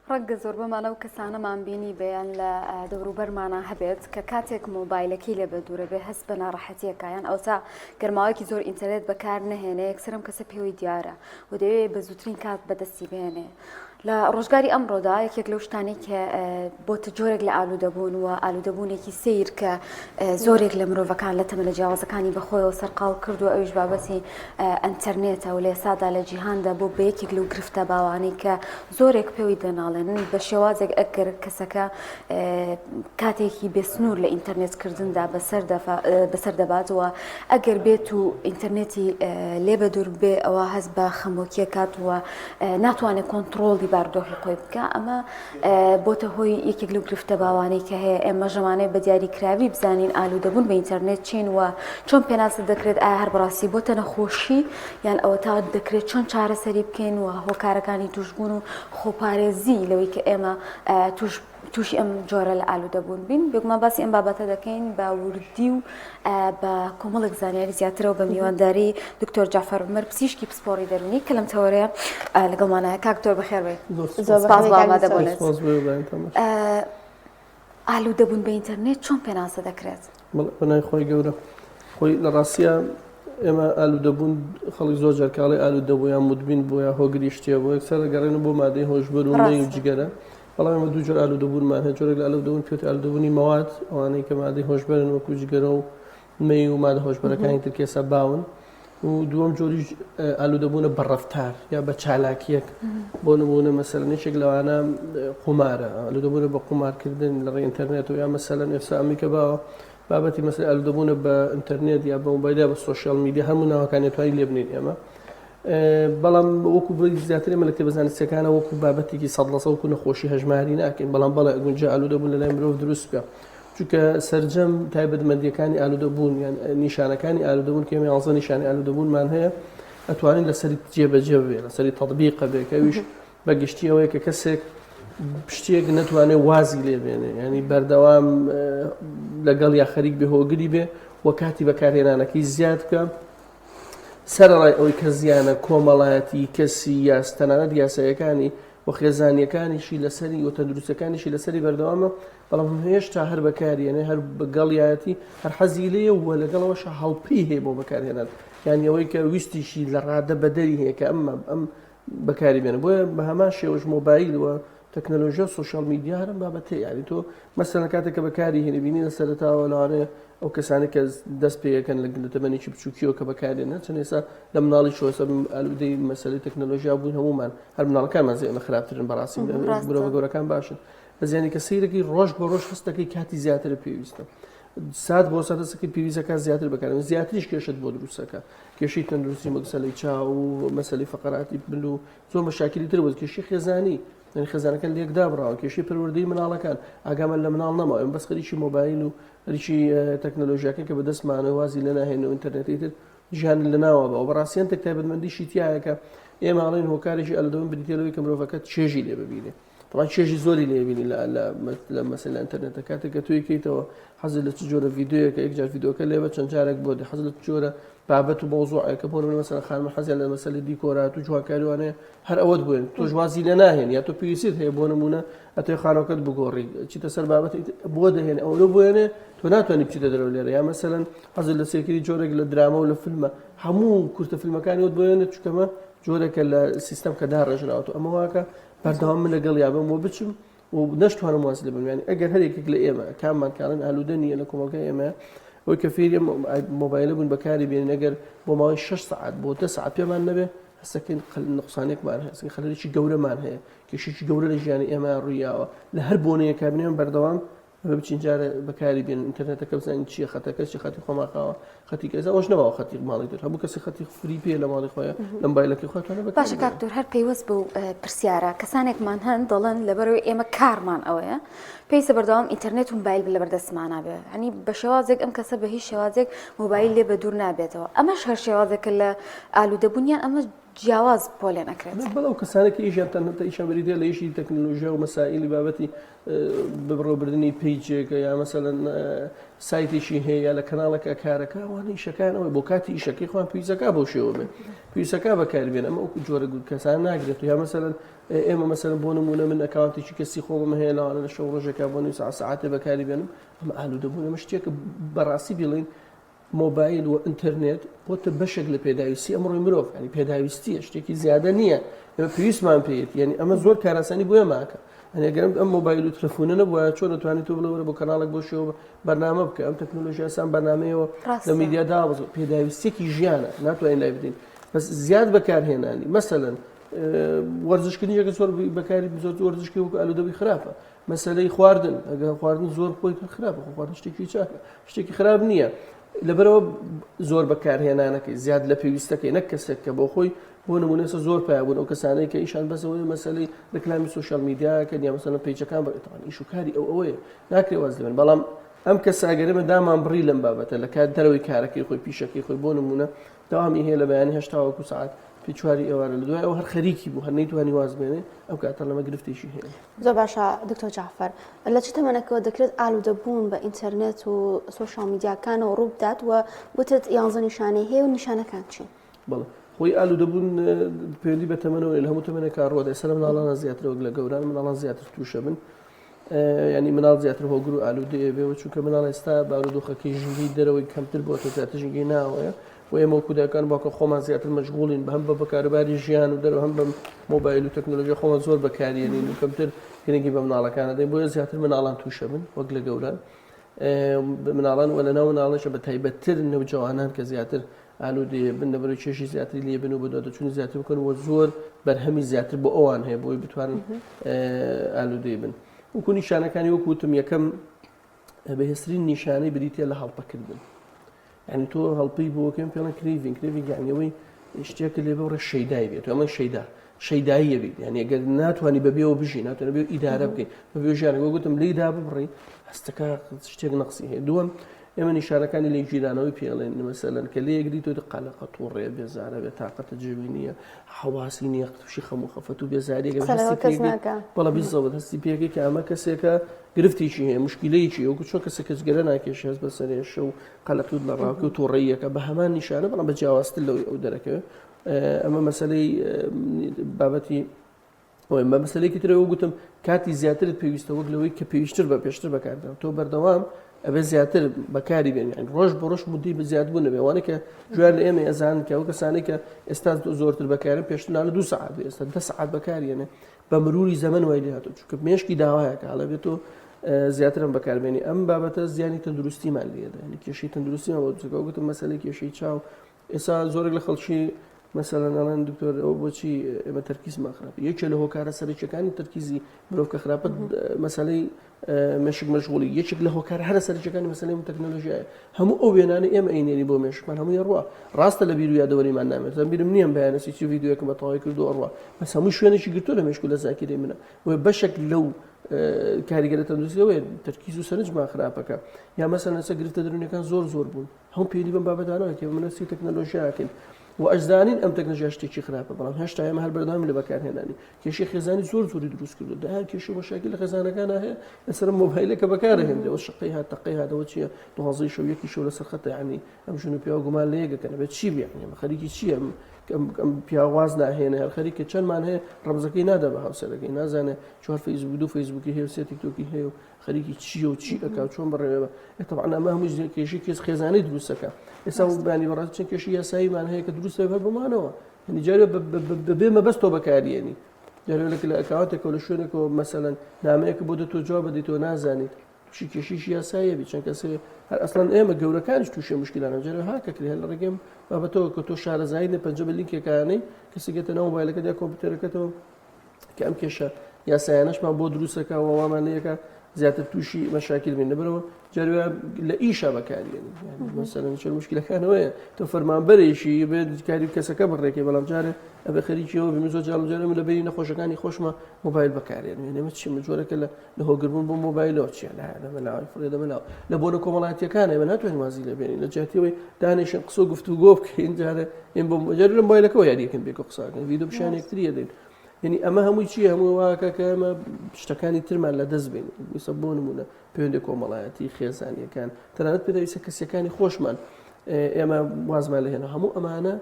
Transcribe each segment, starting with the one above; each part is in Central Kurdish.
ڕەنگە زۆربەمان ئەو کەسانەمان بینیبێ یان لە دەوروبەرمانا هەبێت کە کاتێک مۆبایلەکەی لێ بەدوورە بێ هەست بە ناڕەحەتیەکە یان ئەوسا گەر ماوەیەکی زۆر ئینتەرنێت بەکار نەهێنێ یەکسەر ئەم کەسە پێوەی دیارە و دەیەوێ بە زووترین کات بەدەستی بهێنێ. لە ڕۆژگاری ئەمڕۆدا یەکێک لەو شتانەی کە بۆتە جۆرێک لە ئالوودەبوون و ئالوودەبوونێکی سەیر کە زۆرێک لە مرۆڤەکان لە تەمەنە جیاوازەکانی بەخۆیەوە سەرقاڵ کردووە ئەویش بابەتی ئەنتەرنێتە و لە ئێستادا لە جیهاندا بۆ بە یەکێک لەو گرفتە باوانەی کە زۆرێک پێوەی دەناڵێنن بە شێوازێک ئەگەر کەسەکە کاتێکی بێسنوور لە ئینتەرنێت کردندا بەسەر دەبات و ئەگەر بێت و ئینتەرنێتی لێ بەدوور بێ ئەوە هەست بە خەمۆکیە کات و ناتوانێت کۆنتڕۆڵی بارودۆخی خۆی بکە ئەمە بۆتە هۆی یەکێک لەو گرفتە باوانەی کە هەیە ئێمە ژەمانەیە بە دیاریکراوی بزانین ئالوودەبوون بە ئینتەرنێت چین و چۆن پێناسە دەکرێت ئایا هەر بەڕاستی بۆتە نەخۆشی یان ئەوەتا دەکرێت چۆن چارەسەری بکەین و هۆکارەکانی توشبوون و خۆپارێزی لەوەی کە ئێمە توش تووشی ئەم جۆرە لە ئالوودەبوون بین بێگومان باسی ئەم بابەتە دەکەین بە وردی و بە کۆمەڵێک زانیاری زیاترەوە بە میوانداری دکتۆر جعفر عمر پزیشکی پسپۆڕی دەروونی کە لەم تەوەرەیە لەگەڵمانە کاک دکتۆر بەخێر بێ سپاس بۆ ئامادەبوونت. ئالوودەبوون بە ئینتەرنێت چۆن پێناسە دەکرێت؟ بە ناوی خوای گەورە. خۆی لە ڕاستیا ئێمە ئالوودەبوون خەڵک زۆر جار کاڵی ئالوودەبوو یان مدمن بوو یا هۆگری شتێ بوو یەکسەر دەگەڕێن بۆ مادەی هۆشبەر و مەی و جگەرە بەڵام ئێمە دوو جۆر ئالوودەبوونمان هەیە جۆرێک لە ئالوودەبوون پێوترێ ئالوودەبوونی مەواد ئەوانەی کە مادەی هۆشبەرن وەکو جگەرە و مەی و مادە هۆشبەرەکانی تر کە ئێستا باون و دووەم جۆریش ئالوودەبوونە بە ڕەفتار یا بە چالاکیەک بۆ نموونە مەسەلەن یەکێک لەوانە قومارە ئالوودەبوونە بە قومارکردن لە ڕێی ئینتەرنێت و یا مەسەلەن ئێستا ئەمریکا باوە بابەتی مەسەلەی ئالوودەبوونە بە ئینتەرنێت یا بە مۆبایل یا بە social media هەموو ناوەکانی توانی لێ بنین ئێمە بەڵام وەکو بڵێ زیاتر ئێمە لە کتێبە زانستیەکانە وەکو بابەتێکی سەد لە سەد وەکو نەخۆشی هەژماری ناکەین بەڵام بەڵێ گونجا ئالوودەبوون لە لای مرۆڤ دروست بکە چونکە سەرجەم تایبەتمەندیەکانی ئالوودەبوون یان نیشانەکانی ئالوودەبوون کە ئێمە یانزە نیشانی ئالوودەبوونمان هەیە ئەتوانین لەسەری جێبەجێ بێ لەسەری تەطبیقە بێ کە ئەویش بە گشتی ئەوەیە کە کەسێک شتێک نەتوانێت وازی لێ بێنێ ینی بەردەوام لەگەڵ یا خەریک بێ هۆگری بێ و کاتی بەکارهێنانەکەی زیاد بکە سەرەڕای ئەوەی کە زیانە کۆمەڵایەتی، کەسی، یاس تەنانەت یاساییەکانی و خێزانییەکانیشی لەسەری و تەندروستیەکانیشی لەسەری بەردەوامە، بەڵام هێشتا هەر بەکاریێنێ، هەر گەڵیایەتی، هەر حەزی لێیە و لەگەڵ ئەوەشا هەڵپەی هەیە بۆ بەکارهێنان. یانی ئەوەی کە ویستیشی لە ڕادە بەدەری هەیە کە ئەم ئەم بەکاری بێنە. بۆیە بە هەمان شێوەش مۆبایل و تەکنەلۆژیا و social media هەر ئەم بابەتەیە. یانی تۆ مەسەلەن کاتێک کە بەکاری هێنی بینی لە سەرەتاوە لەوانەیە ئەو کەسانەی کە دەست پێەکەن لە لە تەمەنێکی بچووکیەوە کە بەکارێنە چەند ئێستا لە مناڵی شۆسە ئالوودەی مەسەلەی تەکنەلۆژیا بووین هەمومان هەر مناڵەکانمان زێ ئێمە خراپترن بەڕاستی مرۆڤە گەورەکان باشن بەس یانی کە سەیرەکەی ڕۆژ بە ڕۆژ هەستەکەی کاتی زیاتر پێویستە سات بۆ سات هەستەکەی پێویستەکە زیاتر بەکارن زیاتریش کێشت بۆ دروستەکە کێشەی تەندروستی مەسەلەی چاو و مەسەلەی فقراتی مل و زۆر مەشاکلی تر بوو کێشەی خێزانی یعنی خێزانەکان لێک دابڕاوە کێشەی پەروەردەی مناڵەکان ئاگامان لە مناڵ نەماوە ئێمە بەس خەریکی مۆبایل و خەریکی تەکنەلۆژیاکە کە بەدەستمانە وازی لێ ناهێنن و ئینتەرنێتی تر ژیان لە ناوە بەوە بەڕاستی هەندێک تایبەتمەندیشی تایە کە ئێمە ئەڵێن هۆکارێکی ئالوودەبوون بریتیە لەوەی کە مرۆڤەکە چێژی لێ ببینێ طبعا چێژی زۆری لێ بینی لە لە لە مەسەلە ئینتەرنێتە کاتێک کە تۆی کەیتەوە حەزت لە چ جۆرە ڤیدیۆیەکە یەک جار ڤیدیۆکە لێ بە چەند جارێک بۆ دێ حەزت لە چ جۆرە بابەت و مەوزوعێکە بۆ نمونە مەسەلەن خانمە حەزیان لە مەسەلەی دیکۆرات و جوانکاری وانەیە هەر ئەوەت بۆێن تۆش وازی لێ ناهێن یا تۆ پێویستیت هەیە بۆ نمونە ئەتەوێ خانەکەت بگۆڕی چیتە سەر بابەتی بۆ دەهێن ئەوە بۆێنێ تۆ ناتوانانی بچیتە دەرەوە لێرە یا مەسەلەن حەزت لە سێکری جۆرێک لە دراما و لە فیلمە هەموو کورتە فیلمەکانی وت بۆێنێت چکەمە جۆرێکە لە سیستەم کە داڕێژراوە ئەمە واکە بەردەوام من لەگەڵ یابم و بچم و نەشتوانم واز لێ بم یانی ئەگەر هەر یەکێک لە ئێمە کاممان کاڵێن ئالوودە نییە لە کۆمەڵگای ئێمە ئەوەی کە فێری ئەم مۆبایلە بوون بەکاری بێنین ئەگەر بۆ ماوەی 6 سەعات بۆ 10 سەعات پێمان نەبێ هەستەکەین نقصانێکمان هەیە هەستەکەین خەلەلێکی گەورەمان هەیە کێشێکی گەورە لە ژیانی ئێمە ڕوویاوە لە هەر بۆنەیەکا بنێن بەردەوام ئەبێ بچین جارێ بەکاری بێنین ئینتەرنێتەکە بزانین چییە خەتەکە چی خەتی خۆمان خاوە خەتی کەسە ئەوش نەماوە خەتی ماڵی تر هەموو کەسی خەتی free پێ لە ماڵی خۆیان لە مۆبایلەکەی خۆی توانێت بەکاری باشە کاک بێنێ. دکتۆر هەر پەیوەست بەو پرسیارە کەسانێکمان هەن دەڵێن لەبەرئەوەی ئێمە کارمان ئەوەیە پێویستە بەردەوام ئینتەرنێت و مۆبایل لەبەردەستمانا بێ یانی بە شێوازێک ئەم کەسە بە هیچ شێوازێک مۆبایل لێ بەدوور نابێتەوە ئەمەش هەر شێوازێکە لە ئالوودەبوون یان ئەمە. جیاواز پۆلێن ئەکرێت. بەڵێ ئەو کەسانە کە ئیشیان تەنها ئیشیان بریتیە لە ئیشی تەکنەلۆژیا و مەسائیلی بابەتی بەڕێوەبردنی page ێکە یا مەسەلەن سایتێکی هەیە یا لە کەناڵێکە کارەکە ئەوانە ئیشەکان ئەوەی بۆ کاتی ئیشەکەی خۆیان پێویستەکە بەو شێوە بێ پێویستەکە بەکاربێن ئەمە ئەو جۆرە کەسان ناگرێت یا مەسەلەن ئێمە مەسەلەن بۆ نمونە من account ێکی کەسی خۆمم هەیە لەوانە لە شەو ڕۆژێکا بۆ نیو ساعت سەعاتێ بەکاری بێنم ئەمە ئالوودەبوون ئەمە شتێکە بەڕاستی بیڵین مۆبایل و ئینتەرنێت بۆتە بەشێک لە پێداویستی ئەمڕۆی مرۆڤ ینی پێداویستیە شتێکی زیادە نییە ئێمە پێویستمان پێیەتی یعنی ئەمە زۆر کاراسانی بۆ ئێماکە ئەنی گەرم ئەم مۆبایل و تەلەفۆنە نەبووە چۆن دەتوانێت تۆ بڵێ وەرە بۆ کەناڵێک بۆ شێوە بەرنامە بکە ئەم تەکنۆلۆژیا سان بەرنمەیەوە لە میدیا دابەز پێداویستێکی ژیانە ناتوانین لای بدەین بەس زیاد بەکارهێنانی مەسەلەن وەرزشکردنی یەکە زۆر بەکاری زۆر وەرزشکی وەکو ئالوودەبووی خراپە مەسەلەی خواردن ئەگەر خواردن زۆر خۆی خراپە خۆ خواردن شتێکی چاکە شتێکی خراپ نییە لەبەرەوە زۆر بەکارهێنانەکەی زیاد لە پێویستەکەی نەک کەسێک کە بۆ خۆی بۆ نمونەسە زۆر پایبوون ئەو کەسانەی کە ئیشان بەسەوەی مەسەلەی ڕکلامی social media کە یا مەسەلەن page ەکان بەتوان ئیش و کاری ئەو ئەوەیە ناکرێ واز لێبن بەڵام ئەم کەسە ئەگەر ئێمە دامان بڕی لەم بابەتە لە کات دەرەوەی کارەکەی خۆی پیشەکەی خۆی بۆ نمونە دەوامی هەیە لە بەیانی هەشتاوەکو سعات پێ چواری ئێوارە لە دوای ئەو هەر خەریکی بوو هەر نەیتوانی واز بێنێ ئەو کاتە لەمە گرفتێکی هەیە. زۆر باشە دکتۆر جەعفەر لە چ تەمەنێکەوە دەکرێت ئالوودەبوون بە ئینتەرنێت و social media کانەوە ڕووبدات و وتت یانزە نیشانەی هەیە و نیشانەکان چین؟ بەڵێ خۆی ئالوودەبوون پەیوەندی بە تەمەنەوە لە هەموو تەمەنێکا ڕووەدا ئێستا لە مناڵانە زیاتر وەک لە گەوران مناڵان زیاتر تووشە بن ینی مناڵ زیاتر هۆگر و ئالوودەیە بێەوە چونکە مناڵ ئێستا بارودۆخەکەی ژینگەی دەرەوەی کەمتر بۆتە زیاتر ژینگەی ناوەیە و ئێمە وەکو دایکان باوکە خۆمان زیاتر مەشغوڵین بە هەم بە بەکاروباری ژیان و دەرەوە هەم بە مۆبایل و تەکنۆلۆژیا خۆمان زۆر بەکاریێنین و کەمتر گرنگی بە مناڵەکان دەین بۆیە زیاتر مناڵان تووشە بن وەک لە گەوران مناڵان و لەناو مناڵەشە بە تایبەتتر نەوجەوانان کە زیاتر ئالوودەیە بن لەبەرەوەی کێشی زیاتری لێ بن و بەدواداچوونی زیاتر بکەن و زۆر بەرهەمی زیاتر بۆ ئەوان هەیە بۆی بتوانن ئالوودەی بن وەکو نیشانەکانی وەکو وتم یەکەم بەهێزترین نیشانەی بریتە لە هەڵپەکردن یعنی تۆ هەڵپەی بۆکەم پێڵەن craving craving یعنی ئەوەی شتێکە لێ بڕێ شەیدای بێت ئەمە شەیدا شەیداییە بیت یعنی ئەگەر ناتوانانی بەبێەوە بژی ناتوانانی بێ ئیدارە بکەیت بەبێ ژیان گوتم لێدا ببڕی هەستەکە شتێک نەقسی هەیە دووەم ئێمە نیشانەکانی لێکگیرانەوەی پێ ئەڵێن مەسەلەن کە لێگری تۆ قەلەقە توڕەیە بێزارە بێ تاقەتە جێوی نییە حەواسی نییە تووشی خەم و خەفەت و بێزاریەکە قسە لەگەڵ کەس ناکا. بەڵێ بیزەوت هەستی پێەکەی کە ئەمە کەسێکە گرفتێکی هەیە مشکلەیەکی وەکو چۆن کەسێک کە جگەرە ناکێشێ هەست بە سەرێشە و قەلەقی و دڵەڕاوکێ و توڕەییەکە بە هەمان نیشانە بەڵام بە جیاوازتر لەوەی ئەو دەرەکەوێت ئەمە مەسەلەی بابەتی ئەوەی بە مەسەلەیەکی ترەوە گوتم کاتی زیاترت پێویستە وەک لەوەی کە پێویستتر بە پێشتر بەکاردان تۆ بەردەوام ئەبێ زیاتر بەکاری بێن یعنی ڕۆژ بۆ ڕۆژ مدەی بە زیاد بوون نەبێ وانە کە جوار لە ئێمە ئەزان کە ئەو کەسانەی کە ئێستا زۆرتر بەکارن پێشتر لانە دو سەعات بێ ئێستا دە سەعات بەکاریێنێ بە مروری زەمەن وای لێ هاتوو چونکە مێشکی داوایەکە ئەڵێ بێت تۆ زیاترم بەکاربێنی ئەم بابەتە زیانی تەندروستیمان لێدا یعنی کێشەی تەندروستیمان بۆ دروستەکە گوتم مەسەلەی کێشەی چاو ئێستا زۆرێک لە خەڵکی مەسەلەن ئەڵێن دکتۆر ئەوە بۆچی ئێمە تەرکیزمان خراپە یەکێ لە هۆکارە سەرەکیەکانی تەرکیزی مرۆڤ کە خراپە مەسەلەی مێشک مەشغوڵی یەکێک لە هۆکار هەرە سەرەکیەکانی مەسەلەی تەکنەلۆژیایە هەموو ئەو وێنانە ئێمە ئەینێری بۆ مێشکمان هەمووی ڕوا ڕاستە لە بیر و یادەوەریمان نامێت بیرم نییە بەیانەسی چی ڤیدیۆیەکم بە تەواوی کردو ئەڕوا بەس هەموو شوێنێکی گرتووە لە مێشک و لە زاکیرەی منە بۆیە بەشێک لەو کاریگەرە تەندروستیەوەیە تەرکیز و سەرنجمان خراپەکە یا مەسەلەن لەسەر گرفتە دەروونیەکان زۆر زۆر بوون هەموو پەیوەندی بەم بابەتانەوە کە ئێمە نەستی تەکنەلۆژیاکەین و ئەشزانین ئەم تەکنەلۆژیا شتێکی خراپە بەڵام هێشتا ئێمە هەر بەردەوامی لە بەکارهێنانی کێشەی خێزانی زۆر زۆری دروست کردو دەیان کێشە و مەشاکیل لە خێزانەکانە هەیە لەسەر مۆبایلەکە بەکارهێنرێ شقەی هات تەقەی هاتەوە چییە دوازدەی شەو یەکی شەو لەسەر خەتە یعنی ئەم ژن و پیاو گومان لە یەکەکەن بێت چی بێ یعنی ئەمە خەریکی چییە ئەم پیاواز ناهێنێ هەر خەریکە چەندمان هەیە ڕەمزەکەی نادا بە هاوسەرەکەی نازانێ چوار فەیسبوک دوو فەیسبوکی هەیە و سێ تیکتۆکی هەیە و خەریکی چییە و چی ئەکا و چۆن بەڕێوە بە ئێ تەبعەن ئەمە هەمووی کێشەی کێس خێزانی دروستەکە ئێستا بانی بەڕاست چەند کێشەی یاساییمان هەیە کە دروستە هەر بۆمانەوە یعنی جارێ بەبێ مەبەست تۆ بەکاریێنی جارێ لە لە account ێکەوە لە شوێنێکەوە مەسەلەن نامەیەکە بۆ دە تۆ جواب بدەیتەوە نازانیت تووشی کێشەیەکی یاساییە بی چەند کەسێ هەر ئەسڵەن ئێمە گەورەکانیش تووشی مشکلانە جارێ هاکەکرێ هەر لە ڕێگەم بابەتەوە کە تۆ شارەزایی نە پەنجە بە لینکێکانەی کەسێکێتە ناو مۆبایلەکەت یا کۆمپیوتەرەکەتەوە کە ئەم کێشە یاسایانەشمان بۆ دروستەکە و وامان لەکە. زیاتر تووشی مەشاکیل بین لەبەرەوە جاروە لە ئیشا بەکاریێنی مەسەلەن چەند مشکلەکانەوەیە تۆ فەرمانبەرێکی بێت کاری کەسەکە بڕێکەی بەڵام جارێ ئەبێ خەریکیەوە بم زۆر جار جارێ من لە بینی نەخۆشەکانی خۆشمە مۆبایل بەکارێن ئێمە چی جۆرەکە لە لە هۆگربوون بۆ مۆبایلەوە چیە لا دەمەلاوی فڕێ دەمەلاوە لە بۆنە کۆمەڵایەتیەکان ئێمە ناتوانین وازی لێ بێنین لە جیاتیەوەی دانیشن قسە و گفتوگۆ بکەین جارێ ئێم بۆ جارێ لە مۆبایلەکەەوە یاریەکەن بێکە قساکەن ڤیدیۆ پیشان یەکتری دەین یعنی ئەمە هەمووی چییە هەموو واکە کە ئێمە شتەکانی ترمان لە دەست بین ویسە بۆ نمونە پەیوەندی کۆمەڵایەتی خێزانیەکان تەنانەت پێداویستە کەسیەکانی خۆشمان ئێمە وازمان لە هێنا هەموو ئەمانە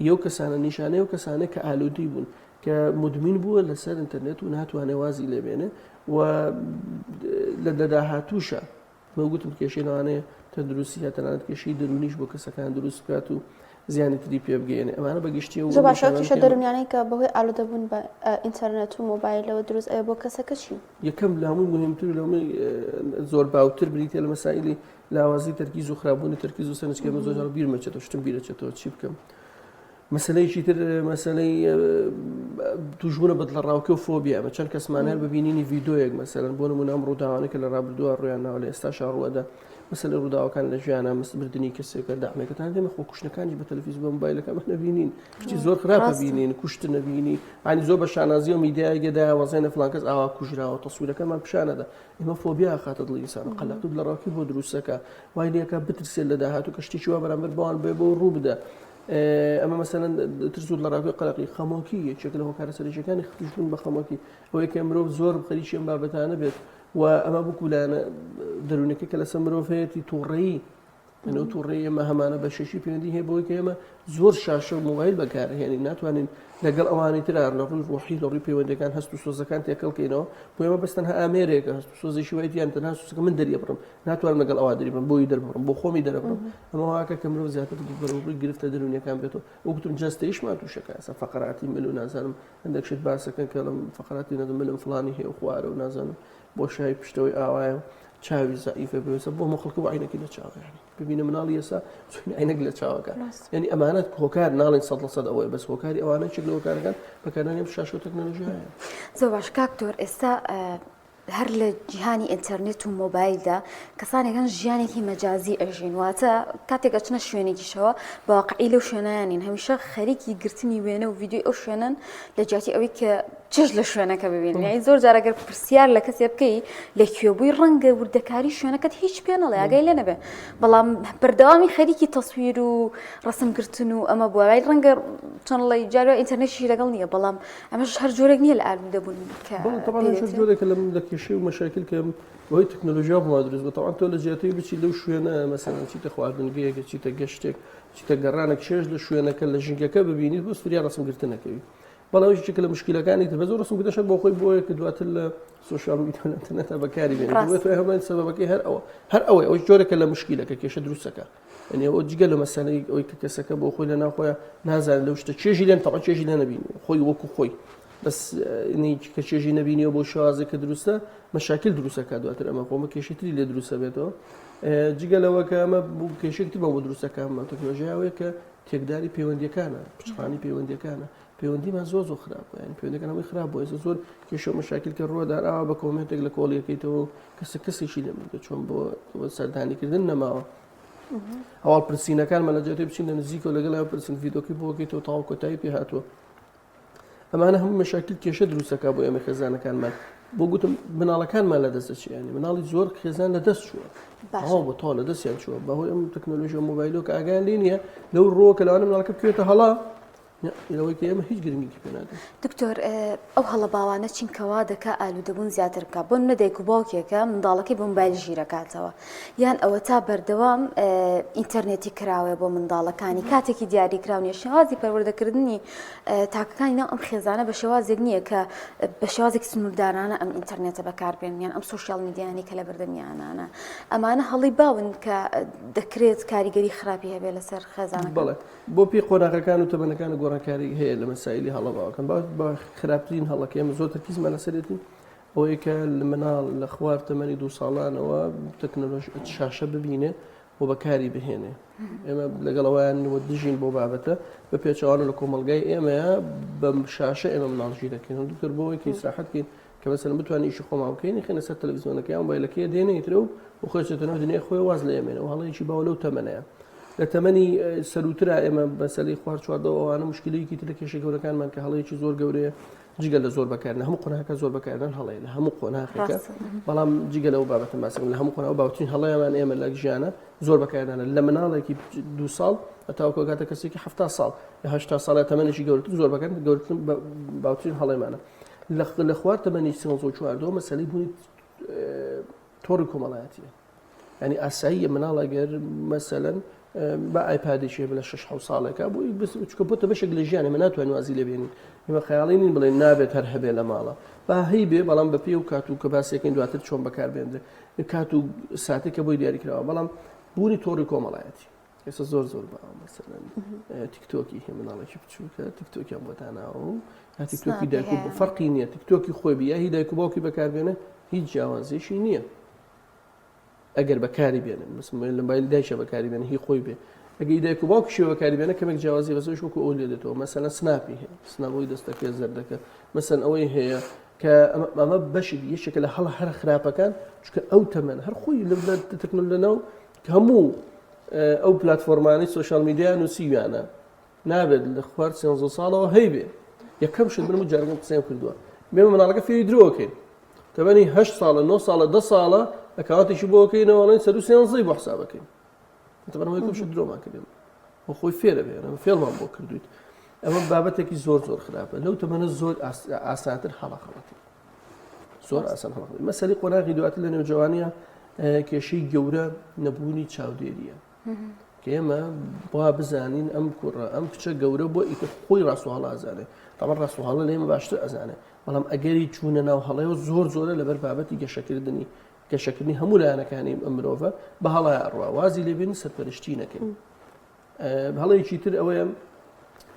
یەو کەسانە نیشانەی ئەو کەسانە کە ئالوودی بوون کە مدمین بووە لەسەر ئینتەرنێت و ناتوانێت وازی لێبێنێ و لە داهاتووشە من گوتم کێشەی لەوانەیە تەندروستی یا تەنانەت کێشەی دەروونیش بۆ کەسەکان دروست بکات و زیانی تری پێ بگەیەنێ ئەمانە بە گشتی و زۆر باشە ئەو کێشە دەروونیانەی کە بەهۆی ئالوودەبوون بە ئینتەرنێت و مۆبایلەوە دروست ئەوێ بۆ کەسەکە چین؟ یەکەم لە هەمووی مهمتر و لە هەمووی زۆر باوتر بریتیە لە مەسائلی لاوازی تەرکیز و خراپبوونی تەرکیز و سەرنج کە من زۆر جار بیرم ئەچێتەوە شتم بیر ئەچێتەوە چی بکەم مەسلەیەکی تر مەسلەی توشبوونە بە دڵەڕاوکێ و فۆبیا ئەمە چەند کەسمان هەر ببینینی ڤیدۆیەک مەسەلەن بۆ نمونە ئەم ڕووداوانە کە لە ڕابردووە ڕویان ناوە لە ئێستاشا ڕووەدا مەسەلەی ڕووداوەکان لە ژیانە مس بردنی کەسێکە دامێکەتان دێمە خۆ کوشتنەکانیش بە تەلەفیزیۆن بە مۆبایلەکەمان نەبینین شتی زۆر خراپە بینین کوشتن نەبینی ینی زۆر بە شانازی و میدیایەکەدا وەزێنە فلان کەس ئاوا کوژراوە تەسویرەکەمان پیشانەدا ئێمە فۆبیا ئەخاتە دڵی ئینسان و قەلەقی و دڵەڕاوکێ بۆ دروستەکە وای لێکا بترسێت لە داهاتوو کە شتێکی وا بەرامبەر بەوان بێ بۆ ڕوو بدە ئەمە مەسەلەن ترس و دڵەڕاوکێ قەلەقی خەمۆکی یەکێک لە هۆکارە سەرەکیەکانی تووشبوون بە خەمۆکی ئەوەیە کە مرۆڤ زۆر خەریکی ئەم بابەتانە بێت و ئەمە بکو لایەنە دەروونەکە کە لەسەر مرۆڤ هەیەتی تووڕەیی ئەو تووڕەی ئێمە هەمانە بەشێکی پەیوەندی هەیە بۆی کە ئێمە زۆر شاشە و مۆبایل بەکارهێنین ناتوانین لەگەڵ ئەوانی ترا لە ڕووی ڕۆحی لە ڕووی پەیوەندەکان هەست و سۆزەکان تێکەڵکەینەوە بۆ ئێمە بەس تەنها ئامێرێکە هەست و سۆزێکی وای دیان تەنها سۆزەکە من دەریەبڕم ناتوانم لەگەڵ ئەوە دەریبڕم بۆی دەربڕم بۆ خۆمی دەربڕم ئەمە واکە کە مرۆڤ زیاتر بەرەوڕووی گرفتە دەروونیەکان بێتەوە وەکوتم جەستەیشمان تووشەکە ئێستا فەقەراتی مل و نازانم هەندێک شت باسەکەن کە لەم فەقەراتی نەدەم ملم فڵانی هەیە و خوارە و نازانم بۆشایی پشتەوەی ئاوایە و چاوی زەعیفە بێسە بۆ مەخڵکە و عینەکی لە چاوە یعنی ببینە مناڵی ئێستا چون عینەک لە چاوەکە یعنی ئەمانەت هۆکار ناڵێن 100% ئەوەیە بەس هۆکاری ئەوانە چێک لە هۆکارەکان بەکارهێنانی ئەم شاشە و تەکنەلۆژیایە. زۆر باش کاک دکتۆر ئێستا هەر لە جیهانی ئینتەرنێت و مۆبایلدا کەسانێک هەن ژیانێکی مەجازی ئەژین واتە کاتێک ئەچنە شوێنێکیشەوە بە واقعی لەو شوێنیان نین هەمیشە خەریکی گرتنی وێنە و ڤیدیۆی ئەو شوێنن لە جیاتی ئەوەی کە چێژ لە شوێنەکە ببینن یعنی زۆر جار ئەگەر پرسیار لە کەسێ بکەی لە کوێ بووی ڕەنگە وردەکاری شوێنەکەت هیچ پێ نەڵێ ئاگای لێ نەبێ بەڵام بەردەوامی خەریکی تەسویر و ڕسمگرتن و ئەمە بووە ڕەنگە چەند ڵی جارە ئینتەرنێتیشی لەگەڵ نییە بەڵام ئەمەش هەر جۆرێک نییە لە ئالوودەبوون کە بەڵێ تەبعەن ئەمەش هەر جۆرێکە لە لە کێشەی و مەشاکل کە بەهۆی تەکنەلۆژیا بۆ ما دروست بووە تەبعەن تۆ لە جیاتی بچی لەو شوێنە مەسەلەن چیتە خواردنگەیەک چیتە گەشتێک چیتە گەڕانێک چێژ لە شوێنەکە لە ژینگەکە ببینیت بۆ فریا ڕەسمگرتنەکەوی بەڵام ئەویش یەکێکە لە مشکلەکانی تر بەس ئەو ڕەسمگرتنەش هەر بۆ خۆی بۆیە کە دواتر لە سۆشیال میدیا و لە ئینتەرنێتا بەکاری بێنیت ڕاست. بۆیە تۆ هەمان سەبەبەکەی هەر ئەوە هەر ئەوەیە ئەویش جۆرێکە لە مشکلەکە کێشە دروستەکە یعنی ئەوە جگە لە مەسەلەی ئەوەی کە کەسەکە بۆ خۆی لە ناو خۆیان نازانێت لەو شتە چێژی لێن تەبعەن چێژی لێ نەبینی خۆی وەکو خۆی بەس نی کە چێژی نەبینیەوە بۆ شێوازێک کە دروستە مەشاکل دروستەکە دواتر ئەمە خۆمە کێشەی تری لێ دروستە بێتەوە جگە لەوە کە ئەمە کێشێک تر بۆ دروستەکە ئەمە تەکنۆلۆژیا ئەوەیە کە تێکدانی پەیوەندیەکانە پچڕانی پەیوەندیەکانە پەیوەندیمان زۆر زۆر خراپ بوو یعنی پەیوەندەکان هەمووی خراپ بوو ئێستا زۆر کێشە و مەشاکل کە ڕووەدار ئاوا بە کۆمێنتێک لە کۆڵیەکەیتەوە و کەسە کەسێکی لێ مردووە چۆن بۆ سەردانیکردن نەماوە هەواڵ پرسینەکانمان لە جێتێ بچین لە نزیکەوە لەگەڵ پرسین ڤیدۆکەی بۆکەیتەوە تاو کۆتایی پێ هاتووە ئەمانە هەموو مەشاکل کێشە دروستەکە بۆ ئێمە خێزانەکانمان بۆ گوتم مناڵەکانمان لە دەست دەچێت ینی مناڵی زۆر خێزان لە دەست چووە تەواو بۆ تەواو لە دەستیان چووە بەهۆی ئەم تەکنۆلۆژیا مۆبایلەوە کە ئاگایان لێ نییە لەو ڕۆ کە لەوانە مناڵەکە بکەوێتە هەڵە لەوەی کە ئێمە هیچ گرنگیکی پێ نادەین. دکتۆر ئەو هەڵە باوانە چین کە وا دەکا ئالوودەبوون زیاتر بکا بۆ نمونە دایک و باوکێکە منداڵەکەی بە مۆبایل ژیرەکاتەوە یان ئەوەتا بەردەوام ئینتەرنێتی کراوەیە بۆ منداڵەکانی کاتێکی دیاریکراو نیە شێوازی پەروەردەکردنی تاکەکانی ناو ئەم خێزانە بە شێوازێک نییە کە بە شێوازێک سنووردارانە ئەم ئینتەرنێتە بەکاربێن یان ئەم سۆشیال میدیانی کە لە بەردەمیانانە ئەمانە هەڵی باون کە دەکرێت کاریگەری خراپی هەبێت لەسەر خێزانەکان. بەڵێ بۆ پێی قۆناغەکان و تەمەنەکان گۆڕانکاری هەیە لە مەسایلی هەڵە باوەکان با خراپترین هەڵەکە ئێمە زۆر تەرکیزمان لەسەرێتی ئەوەیە کە مناڵ لە خوار تەمەنی دوو ساڵانەوە تەکنەلۆژ شاشە ببینێ و بەکاری بهێنێ ئێمە لەگەڵ ئەویان و دژین بۆ بابەتە بە پێچەوانە لە کۆمەلگای ئێمەیە بەم شاشە ئێمە مناڵ ژیر دەکەین دکتۆر بۆ ئەوەی کە ئیسراحەت بکەین کە مەسەلەن بتوانین ئیشی خۆمان بکەین خێنە سەر تەلەڤیزیۆنەکە یان مۆبایلەکەی دێنێ ترە و و خۆی چێتە ناو دنیای خۆی واز لە ئێمێنە و هەڵەیەکی باوە لەو تەمەنەیە لە تەمەنی سەروترا ئێمە بەسەلی خوار 14 ئەوانە مشکلەیەکی تر لە کێشە گەورەکانمان کە هەڵەیەکی زۆر گەورەیە جگە لە زۆر بەکارن هەموو قۆناغەکە زۆر بەکارن هەڵەیە لە هەموو قۆناغێکە بەڵام جگە لەو بابەتە ماسم لە هەموو قۆناغ باوترین هەڵەیەمان ئێمە لە ژیانە زۆر بەکارنانە لە مناڵێکی دو ساڵ هەتاوەکو گاتە کەسێکی ه ساڵ لە هه ساڵە تەمەنێکی گەورەتر زۆر بەکارن گەورەترین باوترین هەڵەیمانە لە خوار تەمەنی سێزدە و چواردەوە مەسەلەی بوونی تۆڕی کۆمەڵایەتیە ینی ئاساییە مناڵ ئەگەر مەسەلەن بە ئایپادێکی هەبێ لە شش حەوت ساڵێکا بۆی بس چکە بۆتە بەشێک لە ژیان ئێمە ناتوانین وازی لێ بێنین ئێمە خەیاڵی نین بڵێن نابێت هەر هەبێ لە ماڵە با هەی بێ بەڵام بە پێی و کات و کە باسێکین دواتر چۆن بەکاربێنرێ کات و ساتێک کە بۆی دیاریکراوە بەڵام بوونی تۆڕی کۆمەڵایەتی ئێستا زۆر زۆر باوە مەسەلەن تیکتۆکی هەیە مناڵێکی بچووکە تیکتۆکیان بۆ داناوە و یا تیکتۆکی دایک و فەرقی نییە تیکتۆکی خۆی بی یا هی دایک و باوکی بەکاربێنە هیچ جیاوازیشی نییە ئەگەر بەکاری بێنن بەس لە مۆبایل دایکە بەکاری بێنە هی خۆی بێ ئەگەی دایک و باوکیشی بەکاری بێنە کەمێک جیاوازی بەسەش وەکو ئەو لێ دێتەوە مەسەلەن سناپی هەیە سناپ دەستەکەی زەردەکە مەسەن ئەوەی هەیە کە ئەمە بەشی یەکێکە لە هەڵە هەرە خراپەکان چونکە ئەو تەمەن هەر خۆی لە تەکنۆلۆژیا ناو هەموو ئەو پلتفۆرمانەی social media نووسیویانە نابێت لە خوار سێنزە ساڵەوە هەیبێ یەکەم شت من جارگم قسەیم کردووە بێمە مناڵەکە فێری درۆکەین تەمەنی هه ساڵە 9 ساڵە ده ساڵە account ێکی بۆکەینەوەڵێن سەر و سێنزەی بۆ حسابەکەین تەمەنەوەی یەکەم شت درۆمان کردێن بۆ خۆی فێرە بێ فێڵمان بۆ کردویت ئەمە بابەتێکی زۆر زۆر خراپە لەو تەمەنە زۆر ئاسانتر هەڵە خەڵەتی زۆر ئاسان هەڵە مەسەلی قۆناغی دواتر لە نێوجوانیە کێشەی گەورە نەبوونی چاودێریە کە ئێمە وا بزانین ئەم کوڕە ئەم کچە گەورە بۆ ئیتر خۆی ڕاست و هەڵە ئەزانێ تەبعەن ڕاست و هەڵە لە ئێمە باشتر ئەزانێ بەڵام ئەگەری چوونە ناو هەڵەیەوە زۆر زۆرە لەبەر بابەتی گەشەکردنی گەشەکردنی هەموو لایەنەکانی ئەم مرۆڤە بە هەڵەیە ئەڕوا وازی لێبێن سەرپەرشتی نەکەین هەڵەیەکی تر ئەوەیە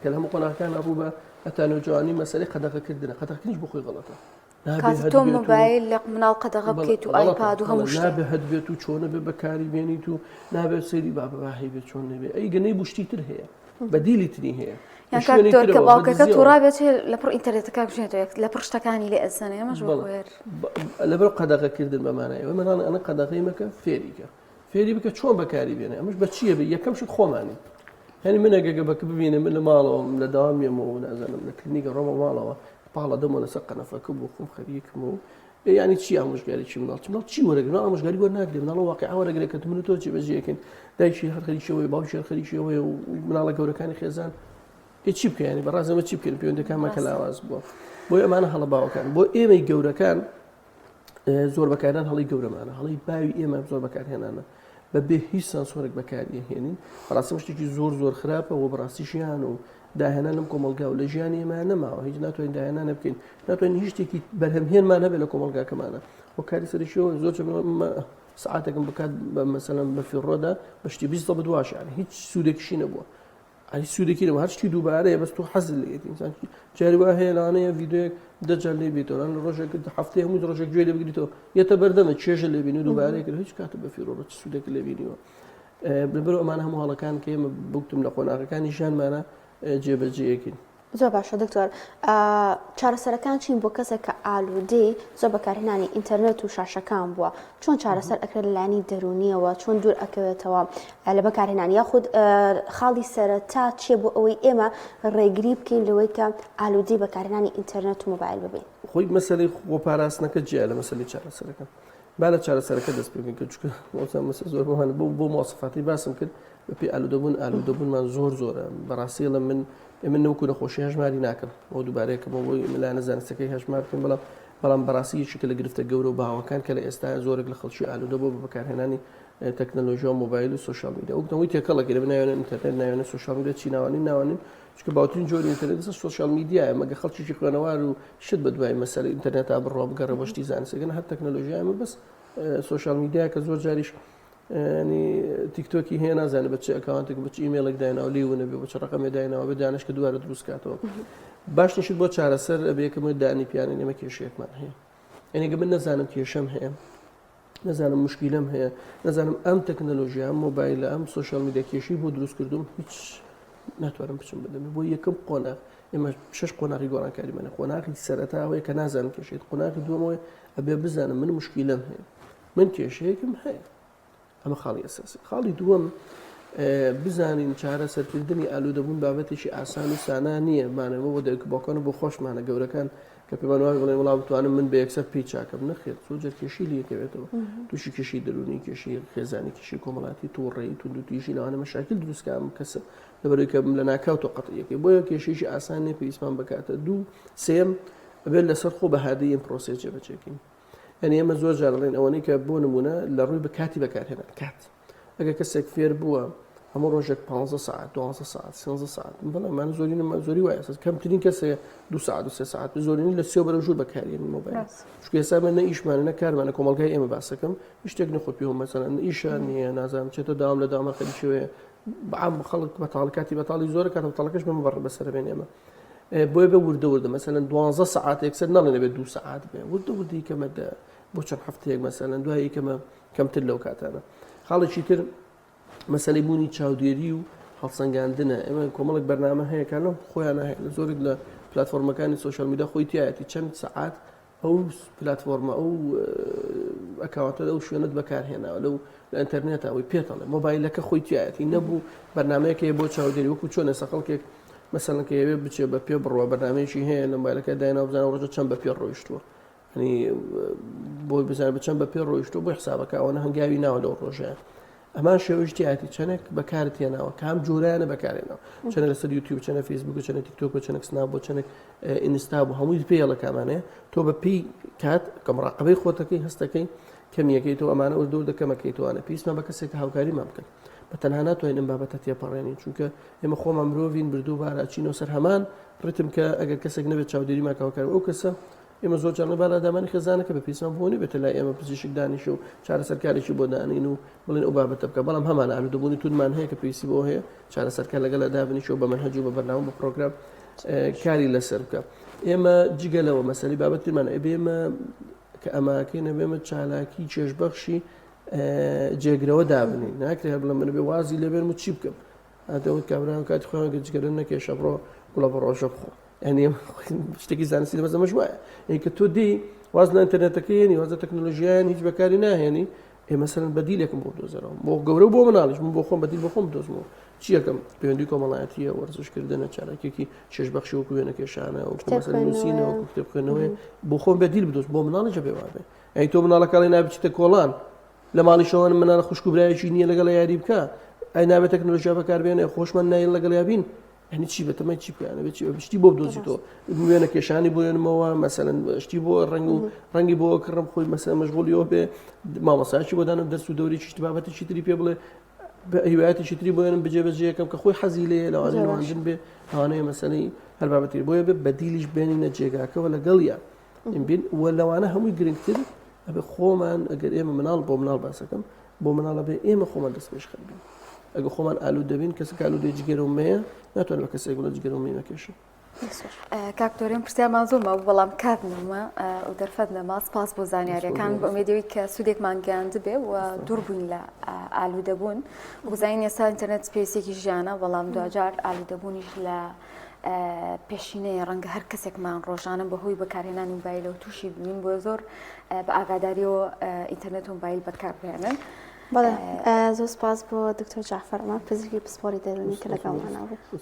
کە لە هەموو قۆناغەکان ڕوو بە هەتا نەوجەوانی مەسەلەی قەدەغەکردنە قەدەغەکردنیش بۆ خۆی غەڵەتە کاتێ تۆ مۆبایل لە مناڵ قەدەغە بکەیت و ئایپاد و هەموو شتێک. نابێ هەت بێت و چۆنە بێ بەکاری بێنیت و نابێت سەیری بابە با هەیبێت چۆن نەبێ ئەی گەنەی بوو شتی تر هەیە بەدیلی تری هەیە یان کاک دکتۆر کە باوکەکە تووڕا بێت لە پڕ ئینتەرنێتەکە بژێنێتەوە یەک لە پڕ شتەکانی لێ ئەزانێ ئەمەش وەکو هەر لەبەر قەدەغەکردن بەمانای ئەوەی مناڵی ئەڵێ قەدەغەی مەکە فێریکە فێری بکە چۆن بەکاری بێنێ ئەمەش بە چییە بێ یەکەم شت خۆمانی هەنی من ئەگەگە بەک ببینە من لە ماڵەوەم لە داوام یەمەوە نازانم لە کلینیکە ڕۆمە ماڵەوە پاڵە دەمەوە لەسەر قەنەفەکە بۆ خۆم خەریکم و ینی چی ئامۆژگاری چی مناڵ مناڵ چی وەرەگرن ئامۆژگاری وەر ناگرێ مناڵ واقع وەرەگرێ کە من و تۆ جێبەجێەکەین دایکی هەر خەریکیەوەی باوکی هەر خەریکیەوەی و مناڵە گەورەکانی خێزان ئێ چی بکەین ینی بەڕاست ئێمە چی بکەین پەیوەندەکانمان کە لاواز بووە بۆی ئەمانە هەڵە باوەکان بۆ ئێمەی گەورەکان زۆر بەکارهێنان هەڵی گەورەمانە هەڵی باوی ئێمە زۆر بەکارهێنانە بە بێ هیچ سانسۆرێک بەکاریهێنین بەڕاستی شتێکی زۆر زۆر خراپە و بەڕاستی ژیان و داهێنان لەم کۆمەلگا و لە ژیانی ئێمە نەماوە هیچ ناتوانین داهێنانە بکەین ناتوانین هیچ شتێکی بەرهەمهێنمان هەبێت لە کۆمەلگاکەمانە و کاری سەرشیەوە زۆر سعاتێکم بکات بە مەسەلەن بە فیڕۆدا بە شتی 20 زەبت واش یعنی هیچ سوودێکیشی نەبووە ئەی سوودێکی نەبوو هەر شتی دووبارەیە بەس تۆ حەزت لێیەتی ئینسان جاری وا هەیە لەوانەیە ڤیدیۆیەک دە جار لێ بێتەوە لە ڕۆژێک هەفتەی هەموو ڕۆژێک گوێ لێ بگریتەوە یەتە بەردەمە چێژە لێ بینی و دووبارەیە کرد هیچ کاتە بە فیڕۆ چ سوودێک لێ بینیوە لەبەر ئەمانە هەموو هەڵەکان کە ئێمە بگوتم لە قۆناغەکانی ژیانمانە جێبەجێیەکەین. زۆر باشە دکتۆر چارەسەرەکان چین بۆ کەسێک کە ئالوودەی زۆر بەکارهێنانی ئینتەرنێت و شاشەکان بووە چۆن چارەسەر ئەکرێت لەلایەنی دەروونیەوە چۆن دوور ئەکەوێتەوە لە بەکارهێنان یاخود خاڵی سەرەتا چیە بۆ ئەوەی ئێمە ڕێگری بکەین لەوەی کە ئالوودەی بەکارهێنانی ئینتەرنێت و مۆبایل ببین؟ خۆی مەسەلەی خۆپاراستنەکە جیا لە مەسەلەی چارەسەرەکە با لە چارەسەرەکە دەست پێ بکەین کە چونکە مامۆستا مەسە زۆر بۆمان بۆ بۆ مواصفاتی باسم کرد بەپێی ئالوودەبوون ئالوودەبوونمان زۆر زۆرە بەڕاستی ئەڵێم من من نەوەکو نەخۆشی هەژماری ناکەم ئەو دووبارەیەکەمەوە بۆی لایەنە زانستەکەی هەژمار بکەم بەڵام بەڵام بەڕاستی یەکێکە لە گرفتە گەورە و باوەکان کە لە ئێستا زۆرێک لە خەڵکی ئالوودە بۆ بە بەکارهێنانی تەکنەلۆژیا و مۆبایل و social media وەک تێکەڵەکە لە ناوێنە ئینتەرنێت ناوێنە social media چی ناوانین ناوانین چونکە باوترین جۆری ئینتەرنێت ئێستا social media یە مەگە خەڵکێکی خوێنەوار و شت بە دوای مەسەلەی ئینتەرنێتا بڕوا بگەڕێ بۆ شتی زانستەکەن هەر تەکنەلۆژیای ئەمە بەس social media کە زۆر جاریش ینی تیکتۆکی هەیە نازانێت بە چ account ێک بە چ ئیمێڵێک دایناوە لێ ونەبێ بە چ ڕقەمێ دایناوە بێ دانش کە دووارە دروست کاتەوە باش نیشت بۆ چارەسەر ئەبێ یەکەم دانی پیانین ئێمە کێشەیەکمان هەیە یعنی گە من نەزانم کێشەم هەیە نەزانم مشکیلەم هەیە نەزانم ئەم تەکنەلۆژیا ئەم مۆبایلە ئەم social media کێشەی بۆ دروست کردوم هیچ ناتوانم بچم بدەم بۆ یەکەم قۆناغ. ئێمە شش قۆناغی گۆڕانکاریمانە قۆناغی سەرەتا ئەوەیە کە نازانم کێشێت قۆناغی دووەمەوەی ئەبێ بزانم من مشکیلەم هەیە من کێشەیەکم هەیە ئەمە خاڵی ئەساسی خاڵی دووەم بزانین چارەسەرکردنی ئالوودەبوون بابەتێکی ئاسان و سانا نییە مانەوە بۆ دایک باوکان و بۆ خۆشمانە گەورەکان کە پێمان وایە بڵێن وڵا بتوانم من بە یەکسەر پێی چاکەم نەخێر زۆر جار کێشەی لێکەوێتەوە تووشی کێشەی دەروونی کێشەی خێزانی کێشەی کۆمەڵاتی تووڕەیی توندوتیژی لەوانە مەشاکل دروستکە ئەم کەسە لەبەرەوەی کە لە ناکاو تۆ قەتعیەکەی بۆیە کێشەیەکی ئاسان نییە پێویستمان بکاتە دوو سێم ئەبێت لەسەر خۆ بەهادەی ئەم پرۆسەیە جێبەجێکەین یعنی ئێمە زۆر جار دەڵێن ئەوەنەی کە بۆ نمونە لە ڕووی بە کاتی بەکارهێنان کات ئەگەر کەسێک فێر بووە هەموو ڕۆژێک 15 ساعت 12 ساعت 13 ساعت بەڵێ من زۆری زۆری وایە کەمترین کەسێ دو ساعت و سێ ساعت زۆرینی لە سێ بەرەو ژوور بەکارێنی مۆبایل چونکە ئێستا من نە ئیشمانە نە کارمانە کۆمەڵگای ئێمە باسەکەم شتێک نەخۆ پێوە مەسەلەن ئیشە نییە نازانم چێتە داوام لە داوامە خەریکەوەیە بەعام خەڵک بەتاڵ کاتی بەتاڵی زۆرە کاتە بەتاڵەکەش بەمە بەڕ بەسەر بێن ئێمە بۆیە بە وردە وردە مەسەلەن دوانزە سەعات یەکسەر نەڵێن دەبێت دوو سەعات بێ وردە وردی کەمە دە بۆ چەند هەفتەیەک مەسەلەن دوایی کەمە کەمتر لەو کاتانە خاڵێکی تر مەسەلەی بوونی چاودێری و هەڵسەنگاندنە ئێمە کۆمەڵێک بەرنامە هەیە کە لەو خۆیانە هەیە لە زۆرێک لە پلتفۆرمەکانی social media خۆی تایەتی چەند سەعات ئەو پلتفۆرمە ئەو account ە ئەو شوێنت بەکارهێناوە لەو لە ئینتەرنێتە ئەوەی پێتەڵێ مۆبایلەکە خۆی تایەتی نەبوو بەرنمەیەک هەیە بۆ چاودێری وەکو چۆن ئێستا خەڵکێک مەسەلەن کە یەوێ بچێ بە پێ بڕوە بەرنمەیەکی هەیە لە مۆبایلەکە داینا بزانە ڕۆژە چەند بە پێ ڕۆیشتووە ینی بۆی بزانە بە چەند بە پێ ڕۆیشتووە بۆی حسابەکە ئەوەنە هەنگاوی ناوە لەو ڕۆژەیە ئەمان شێوەی تیاتی چەندێک بەکارت هێناوە کام جۆرانە بەکارێنەوە چەنە لەسەر یوتیوب چەنە فەیسبوک و چەنە تیکتۆک و چەنێک سناپ بۆ چەنێک ئینستا بۆ هەمووی پێڵە کامانەیە تۆ بە پێی کات کە مراقبەی خۆتەکەی هەستەکەی کەمیەکەی تۆ ئەمانە وردە وردە کەمەکەی توانە پێویستمان بە کەسێک کە هاوکاریمان بکەن بە تەنها ناتوانین ئەم بابەتە تێپەڕێنین چونکە ئێمە خۆمان مرۆڤین بردوو بارا چینەوە سەر هەمان ڕتم کە ئەگەر کەسێک نەبێت چاودێریمان کاوکار ئەو کەسە ئێمە زۆر جار با لادامانی خێزانەکە بە پێویستمان بۆ نەبێتە لای ئێمە پزیشک دانیشە و چارەسەرکارێکی بۆ دانین و بڵێن ئەو بابەتە بکە بەڵام هەمان ئالوودەبوونی توندمان هەیە کە پێویستی بۆ هەیە چارەسەرکار لەگەڵ دابنیشە و بە مەنهەج و بە بەرنامە بە پرۆگرام کاری لەسەر بکە ئێمە جگە لەوە مەسەلی بابەتیمان ئەبێ ئێمە کە ئەماکەی نەبێمە چالاکی چێژبەخشی جێگرەوە دابنین ناکرێ هەر بڵێم من بێ وازی لێبێنم و چی بکەم هاتەوە کابرا کاتی خۆیان کە جگەرە نەکێشە بڕۆ گوڵە بە ڕۆژە بخۆ یعنی شتێکی زانستی لە بەزەمەش وایە یعنی کە تۆ دی واز لە ئینتەرنێتەکە یێنی واز لە تەکنۆلۆژیایان هیچ بەکاری ناهێنی ئێ مەسەلەن بەدیلێکم بۆ دۆزەرەوە بۆ گەورە بۆ مناڵیش من بۆ خۆم بەدیل بۆ خۆم بدۆزمەوە چیەکەم پەیوەندی کۆمەڵایەتیە وەرزشکردنە چالاکیەکی چێژبەخشی وەکو وێنەکێشانە وەکو مەسەلەن نووسینە وەکو کتێب خوێندنەوەی بۆ خۆم بەدیل بدۆز بۆ مناڵیش بێ وابێ ئەی تۆ مناڵەکە ئەڵێ نابچیتە کۆڵان لە ماڵیشەوە مناڵە خوشک و برایەکی نییە لەگەڵ یاری بکە ئەی نابێت تەکنۆلۆژیا بەکاربێنێ خۆشمان نایل لەگەڵ یابین یعنی چی بەتەمای چی بکەن بێ چی شتی بۆ بدۆزیتەوە وێنە کێشانی بۆ ێنمەوە مەسەلەن شتی بۆ ڕەنگ و ڕەنگی بۆ کڕم خۆی مەسە مەشغولیەوە بێ مامۆسایکی بۆ دانم دەرس و دەورێکی شتی بابەتێکی تری پێ بڵێ هیوایەتێکی تری بۆ ێنم بجێ بەجێیەکەم کە خۆی حەزی لێ لەوانەیە نواندن بێ لەوانەیە مەسەلەی هەر بابەتی بۆیە بێ بەدیلیش بێنینە جێگاکەوە لەگەڵیان بین و لەوانە هەمووی گرنگتر ئەبێ خۆمان ئەگەر ئێمە مناڵ بۆ مناڵ باسەکەم بۆ مناڵە بێ ئێمە خۆمان دەست پێشخەر بین ئەگە خۆمان ئالوود دەبین کەسێک ئالوودەی جگەرە و مەیە ناتوانێت بە کەسێک بڵێ جگەرە و مەی مەکێشە. کاک تۆرێن پرسیارمان زۆر مابوو بەڵام کات نەما و دەرفەت نەما سپاس بۆ زانیاریەکان بە ئومێدەوەی کە سوودێکمان گەیاندبێ و دوور بووین لە ئالوودەبوون وزانین ئێستا ئینتەرنێت پێویستێکی ژیانە بەڵام دواجار ئالوودەبوونیش لە پێشینەیە ڕەنگە هەر کەسێکمان ڕۆژانە بەهۆی بەکارهێنانی موبایلەوە تووشی ببین بۆ زۆر بە ئاگاداریەوە ئینتەرنێت و موبایل بەکاربهێنن. بەڵێ زۆر سپاس بۆ دکتۆر جەعفەر عومەر پزیشکی پسپۆڕی دەروونی کە لەگەڵمانە بوو.